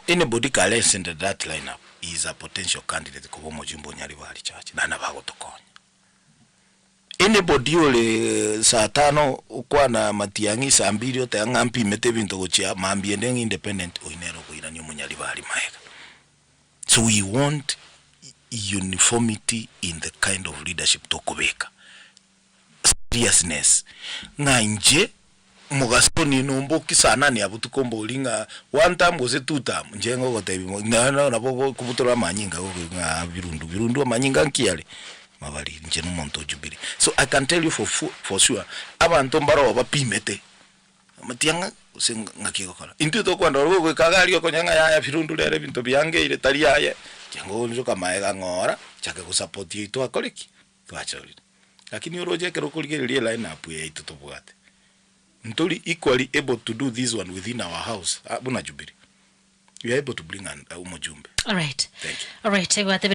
Anybody kare ase that line up is a potential candidate koba omojumbe o Nyaribari Church naende nabo agotokonya. Anybody ore saa tano okwana matiang'i saa mbiri oteba ng'a mpimete ebinto gochia mambia ende ng'a independent oyio nere okoirania omonyaribari maega. So we want uniformity in the kind of leadership tokobeka. Seriousness ng'a inche mogaso one nomboki saa nane ya botuko mbori ng'a one term gose two term inche ngogotebi nonye nabo okobutora amanyinga ng'a birundu birundu amanyinga nki are? Mabari inche na omonto o Jubilee. So I can tell you for for sure abanto mbaroo bapimete amatiang'a gose ng'aki egokora. Intwe tokwenda ororo goika iga aria okonyora ng'a yaya birundu rero ebinto biangeire tari aye, inche ngoonchoka maega ng'ora nchake gosupport oito akore ki? Twachorire. Lakini oroche ekero okorigereria eline up eye yaito tobwate, ntori equally able to do this one within our house buna Jubilee. We are able to bring an omojumbe. Alright. Thank you. Alright, egwatebire.